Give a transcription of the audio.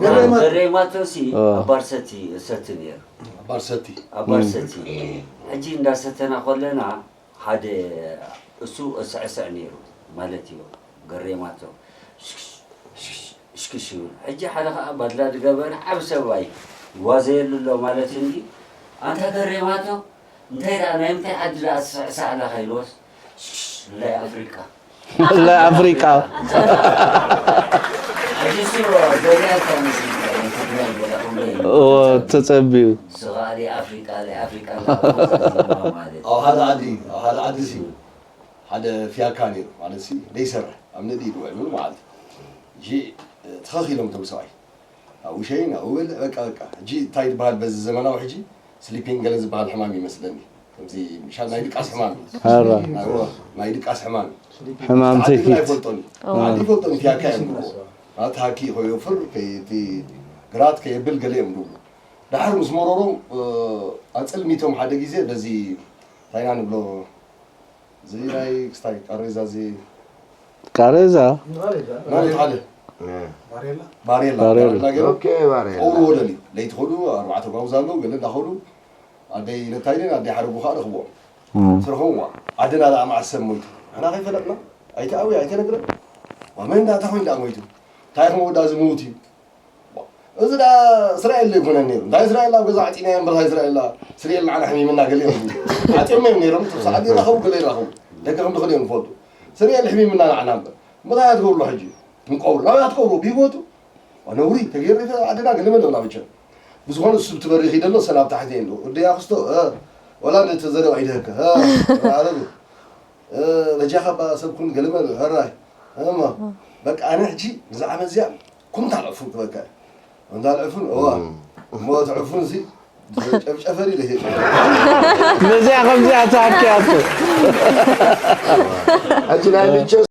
ገሬማ- ገሬማቶሲ እ። ኣብ ባርሰቲ እሰቲ ነይሩ። ባርሰቲ ኣብ ባርሰቲ ሕጂ እንዳሰተና ከለና ሓደ እሱ እስዕስዕ ነይሩ ማለት እዩ። ገሬማቶ ሽክሽ ይብል። ሕጂ ሓደ ከዓ ባድላ ዝገበረ ዓብ ሰብኣይ ይዋዘየሉ ኣሎ ማለት እንዲ ኣንታ ገሬማቶ እንታይ ደኣ ናይ ምንታይ ዓዲ ደኣ ትስዕስዕ ኣለኻ ኢልዎስ ሽክሽ ናይ ኣፍሪቃ ናይ ኣፍሪቃ ሕጂ እሱ ገበያ እንታይ መስል ትግራይ ገለ ክብሎ እዩ ተጸቢዩ ንሱ ከዓ ናይ ኣፍሪቃ ናይ ኣፍሪቃ እንዳበሉ ማለት እዩ። ኣብ ሓደ ዓዲ ኣብ ሓደ ዓዲ ሲ ሓደ ፊያካ ነይሩ ማለት ሲ ዘይሰርሕ ኣብ ንእዲ ኢሉ ውዕሉ ማለት እዩ። ትኸኽ ኢሎም እቶም ሰብኣይ ኣብኡ ሸይን ኣብኡ በልዕ በቃ በቃ ሕጂ እንታይ ዝበሃል በዚ ዘመናዊ ሕጂ ስሊፒንግ ገለ ዝበሃል ሕማም ይመስለኒ ከምዚ ምሻል ናይ ድቃስ ሕማም እዩ ኧረ ናይ ድቃስ ሕማም እዩ ሕማም ዓዲ ግን ትኪት ኣይፈልጦን እዩ ዓዲ ይፈልጦን ፊያካ እዮም ዝብልዎ ማለት ሃኪ ከየፍር እቲ ግራት ከየብል ገለ እዮም ዝብሉ ድሓር ምስ መረሮም ኣፅልሚቶም ሓደ ግዜ በዚ ታይና ንብሎ እዚ ናይ ክስታይ ቃሬዛ እዚ ቃሬዛ ማለት ሓደ ባሬላ ባሬላ ባሬላ። ባሬላ ገይሩ ኦኬ ባሬላ ቀብሩ ወለል እዩ ለይቲ ከዱ ኣርባዕተ ጓውዝ ኣለዉ ገለ እንዳኸዱ ኣደይ ነታይደን ኣደይ ሓረጉ ከዓ ረኽብዎም ስረኸምዋ ዓድና ደኣ መዓስ ሰብ ሞይቱ ኣና ከይፈለጥና ኣይተኣዊ ኣይተነግረን ዋመን ዳታ ኮይኑ ደኣ ሞይቱ እንታይ ከም ወዳ ዝምውት እዩ እዚ ደኣ እስራኤል ዘይኮነ ነይሩ እንታይ እስራኤል ኣብ ገዛ ዓፂና እምበር እስራኤል ስርኤል ንዓና ሕሚምና ገለ እዮም ዓፂዮም እዮም ነይሮም እቲ ሰዓት ይራኸቡ ገለ ይራኸቡ ደቂ ከም ድኽእል እዮም ዝፈልጡ ስርኤል ሕሚምና ንዓና እምበር ምታይ ኣትገብርሎ ሕጂ ንቀብሩ ናበይ ኣትቀብሩ ብሂወቱ ነውሪ ተገይሩ ይተ ዓድና ገለ መለ ብላ ብቸ ብዝኾነ እሱ ብትበሪ ኺደሎ ሰን ኣብ ታሕቲ የለ ወደይ ኣኽስቶ ወላ ነቲ ዘረባ ይድህከ ዓረብ በጃኻ ባ ሰብ ኩን ገለ መለ ሕራይ እሞ በቃ ኣነ ሕጂ ብዛዕባ እዚኣ ኩንታል ዕፉን ክበካ ኩንታል ዕፉን እዋ እሞ እቲ ዕፉን ሲ ጨፍጨፈኒ ኢለ ሂብ ነዚኣ ከምዚኣ ተሃኪያቶ ሕጂ ናይ ምቸ